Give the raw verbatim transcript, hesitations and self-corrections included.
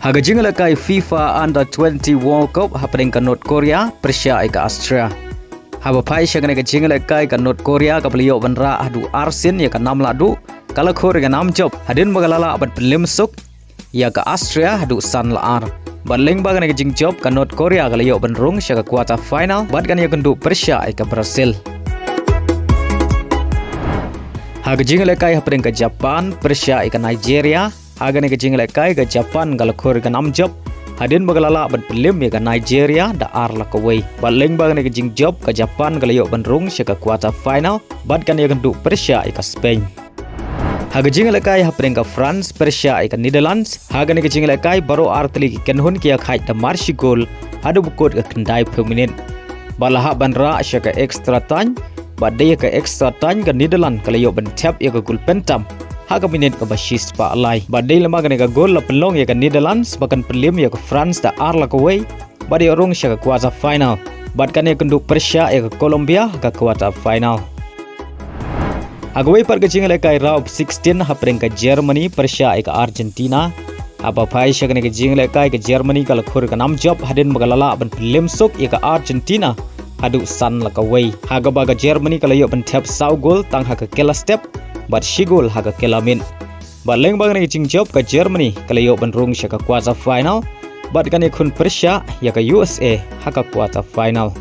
Ha ka jingïalehkai FIFA Under twenty World Cup hapdeng ka North Korea pyrshah ïa ka Austria. Haba phai sha kane ka jingïalehkai ka North Korea kaba la ïoh ban rah haduh ar sien ïa ka nam la duh, ka la khur ïa ka nam jop hadien ba ka la lah ban pynlem suk ïa ka Austria haduh san la ar. Bad lyngba kane ka jingjop ka North Korea ka la ïoh ban rung sha ka quarter final bad kan ïakynduh pyrshah ïa ka Brazil. Ha ka jingïalehkai hapdeng ka Japan pyrshah ïa ka Nigeria, ha kane ka jingïalehkai ka Japan ka la khur ïa ka nam jop hadien ba ka la lah ban pynlem ïa ka Nigeria da ar la kawei. Bad lyngba kane ka jingjop ka Japan ka la ïoh ban rung sha ka quarter final bad kan ïakynduh pyrshah ïa ka Spain. Ha ka jingïalehkai hapdeng ka France pyrshah ïa ka Netherlands, ha kane ka jingïalehkai baroh ar tylli ki kynhun ki ïakhaid da mar shi gol haduh ba kut ka khyndai phew minit. Bad la hap ban rah sha ka extra time, bad dei ïa ka extra time ka Netherlands ka la ïoh ban thep ïa ka gol pyntam ha ka minit kaba shispah lai. Bad dei lyngba kane ka gol la pynlong ïa ka Netherlands ba kan pynlem ïa ka France da ar la kawei bad ïoh rung sha ka quarter final bad kan ïakynduh pyrshah ïa ka Colombia ha ka quarter final. Ha kawei pat ka jingïalehkai round of sixteen hapdeng ka Germany pyrshah ïa ka Argentina. Haba phai sha kane ka jingïalehkai ka Germany ka la khur ïa ka nam jop hadien ba ka la lah ban pynlem suk ïa ka Argentina haduh san la kawei. Ha kaba ka Germany ka la ïoh ban thep saw gol tang ha ka kylla step bad shi gol ha ka kylla miet. Bad lyngba kane ka jingjop ka Germany ka la ïoh ban rung sha ka quarter final bad kan ïakhun pyrshah ïa ka U S A ha ka quarter final.